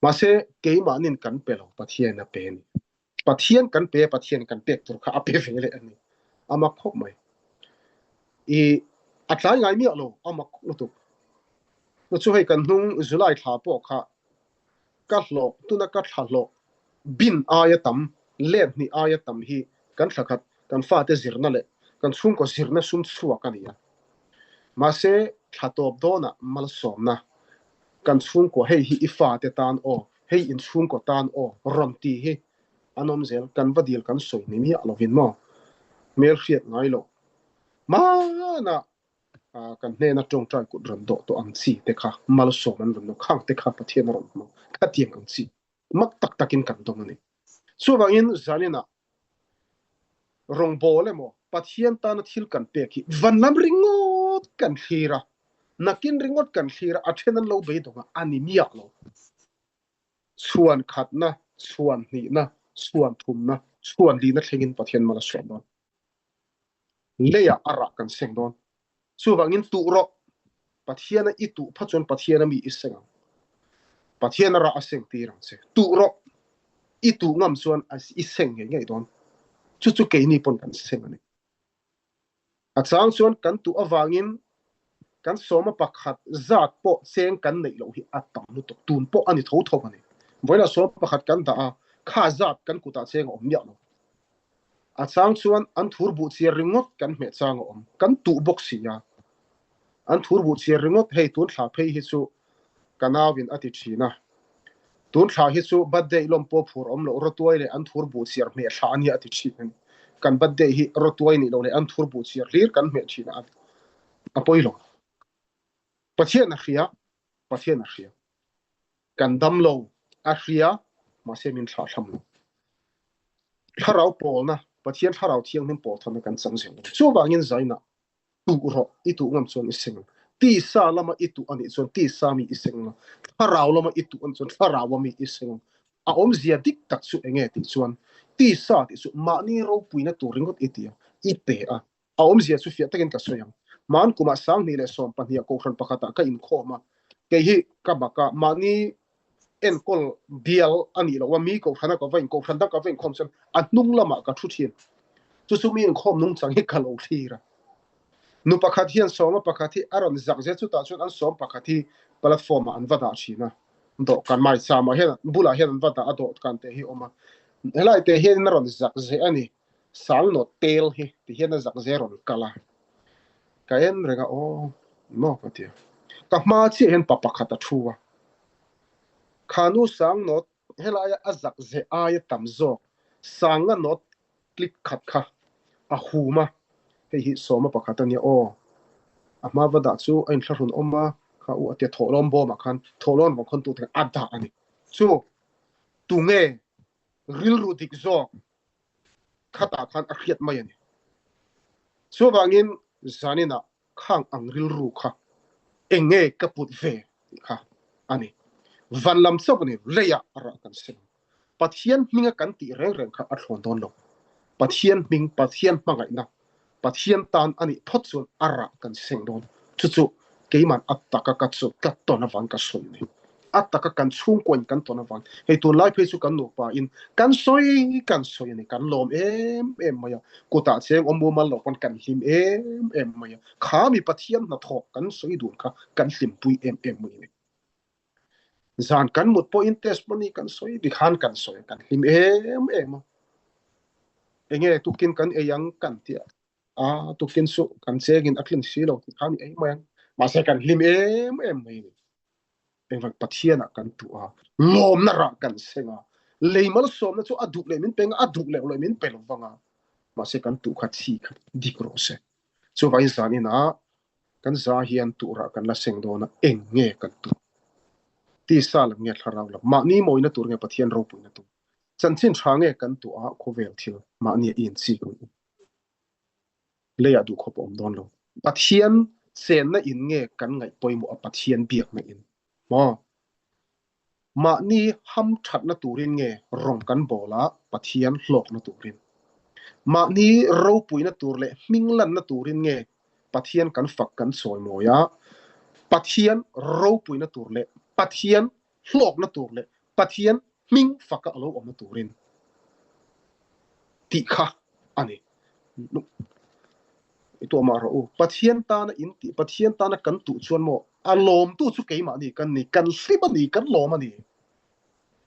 Mahse keimahnin kan pe lo Pathian a pe a ni. Pathian kan pe a Pathian kan pek tur kha a pe ve leh a ni. A mak khawp mai. I a tlai ngai miah lo a mak lutuk. Chu hei kan hnung July thla pawh kha ka hlawh tuna ka thla hlawh bin aia tam let hnih aia tam hi kan thla khat kan fate zirna leh kan chhungkaw zirna sum chhuak a ni a. Mahse thla tawp dawnah malsawmna kan chhungkaw hei hi i fate tan aw, hei in chhungkaw tan aw rawn ti hi an awm zel. Kan va dil kan sawi ni miah lovin maw hmel hriat ngai loh hmanah kan hnena tawngtai kut rawn dawh tawh ang chi te kha malsawm an rawn dawng khang te kha Pathian a rawn hmang khatiang ang chi mak tak takin kan dawng a ni. Chuvangin zaninah rawngbâwl emaw Pathian tana thil kan pek hi van lam ringawt kan thlir a, nakin ringawt kan thlir a, a then an lo beidawng a, a ni miah lo. Chhuan khatna, chhuan hnihna, chhuan thumna, chhuan lihna thlengin Pathian mal a suah dawn. Leiah a rah kan seng dawn. Chuvangin tuh rawh. Pathiana i tuh pha chuan Pathiana mi i seng ang. Pathiana rah a seng tir ang che. Tuh rawh. I tuh ngam chuan i seng ngei ngei dawn. Chu chu keini pawn kan seng a ni. A chang chuan kan tuh avangin kan sawma pakhat zat pawh cheng kan neih loh hi a tam lutuk. Tun pawh a ni tho tho a ni. Vawiinah sawma pakhat kan dah a, kha zat kan kutah cheng a awm miah lo. A chang chuan an thur buh chiar ringawt kan hmeh chang a awm. Kan tuh bawk si a. An thur buh chiar ringawt hei tun thla phei hi chu ka nauin a ti thin a. Tun thla hi chu birthday lawm pawh phur awm loh rawtuai leh an thur buh chiar hmeh thla a nia a ti thin a ni. Kan birthday hi rawtuai nih loh leh an thur buh chiar hlir kan hmeh thin a a pawi lo. Pathian a hria, Pathian a hria. Kan dam lo, a hria, mahse min thlah thlam lo. Thlarau pawlna, Pathian thlarau thianghlim pawl thawnna kan chang zel lo. Chuvangin zaina tuh rawh, i tuh ngam chuan i seng ang. Tisa lama i tuh anih chuan tisa mi i seng ang. Thlarau lama i tuh anih chuan thlarau mi i seng ang. A awmzia dik tak chu enge tih chuan tisa tih chu mahni ropuina tur ringawt i ti a. i pe a. A awmzia chu fiah takin ka sawi ang. Hman kumah 2012 ah kohhran pakhatah ka inkhawm a, kei hi ka bak a, mahni enkawl bial a nih loh a, mi kohhrana ka va in, kohhran dang ka va inkhawm chuan a hnung lamah ka thu thin. Chu chu mi inkhawm nungchang hi ka lo thlir a. Nu pakhat hian sawma pakhat hi a rawn zak zel, chutah chuan an sawm pakhat hi platform ah an va dah thin a, dawhkan maicham ah hian bulah hian an va dah a, dawhkan te hi a awm a, helai te hian a rawn zak zeh a ni. Sangnawt tel hi ti hian a zak ze rawn kal a, ka en reng a, aw maw ka ti a, ka hma chiah hian pa pakhat a thu a, khanu sangnawt helaia a zak ze aia tam zawk sanga nawt clip khat kha a hum a, hei hi sawma pakhat a nia aw, a hma va dah chu a inthlahrun awm a, kha u a tia thawhlawn bawmah khan thawhlawn vang khawn tute khan a dah a ni, chu tunge rilru dik zawk khatah khan a hriat mai a ni. Chuvangin zaninah khang ang rilru kha eng nge ka put ve tih kha a ni. Van lam chauh a ni, leiah a rah kan sem. Pathian hminga kan tih reng reng kha a thlawn dawn lo. Pathian hming, Pathian hmangaihna, Pathian tan a nih phawt chuan a rah kan seng dawn. Chu chu keiman a taka ka chu ka tawn avang ka sawi a ni. A taka kan chhungkuain kan tawn avang. Hei tunlai phei chu kan nupa in kan sawi kan sawi a ni. Kan lawm em em mai a. Kutah cheng awm mumal lo pawn kan hlim em em mai a. Kha mi Pathian hnathawh kan sawi dun kha kan hlimpui em em mai a ni. Zan kan mut pawhin testimony kan sawi tikhan kan sawi kan hlim em em a. Enge tukin kan ei ang kan tia a tukin su kan chengin a tlin si lo ti khan ei mai ang mahse kan hlim em em mai ni. Engvang Pathian ah kan tu a lawmna rah kan seng a lei malsawmna chu a duh leh min pe nga a duh leh leh min pe lo vanga mahse kan tu kha chi kha dik rawh se. Chuvangin zan inah Kan za hian turah kan la seng dawn a, eng nge kan tur? Tisa lam nge thlarau lam? Mahni mawina tur nge Pathian ropuina tur? Chanchin tha nge kan tuah a khawvel thil mahni a inchik ang u? Leiah duhkhawp a awm dawn lo. Pathian chenna in nge kan ngaih pawimawh a Pathian biakna in? Maw? Mahni ham thatna turin nge rawng kan bawl a, Pathian hlawkna turin? Mahni ropuina tur leh hming lanna turin nge Pathian kan fak kan chawimawi a, Pathian ropuina tur leh Pathian hlawkna tur leh Pathian hming faka a lo awmna turin? Tih kha a ni. I tuah mah rawh u. Pathian tana in tih, Pathian tana kan tuh chuan maw a lawmtu chu keimahni kan ni, kan hlim a ni, kan lawm a ni.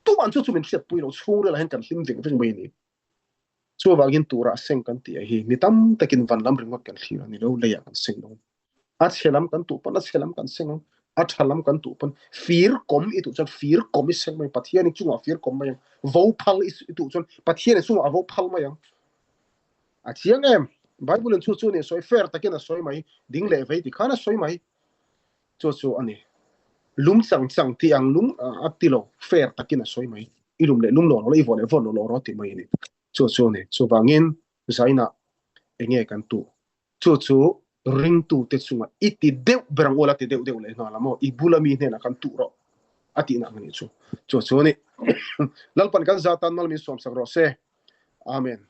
Tuman chu chu min hriatpui lo, chhungrilah hian kan hlim veng veng mai a ni. Chuvangin turah seng kan tih a hi mi tam takin van lam ringawt kan thlir a ni lo, leiah kan seng dawn. A chhe lam kan tuh pawn a chhe lam kan seng ang, a tha lam kan tuh pawn fir kawm i tuh chuan fir kawm i seng mai ang, Pathian i chungah fir kawm mai ang, vo phal i tuh chuan Pathian i chungah a vo phal mai ang. A chiang em? Bible in chu chu ni a sawi, fair takin a sawi mai, ding leh vei ti khan a sawi mai. Chu chu a ni. Lum chang chang ti ang lum a ti lo, fair takin a sawi mai. I lum leh lum lo rawh, i vawh leh vawh lo lo rawh ti mai a ni. Chu chu a ni. Chuvangin zainah enge kan tuh? Chu chu ringtute chungah i ti deuh ber ang u la ti deuh deuh leh nghal a maw? I bula mi hnenah khan tuh rawh a tihna ang a nih chu. Chu chu a ni. Lalpan kan zatan mal min sawmsak rawh se. Amen.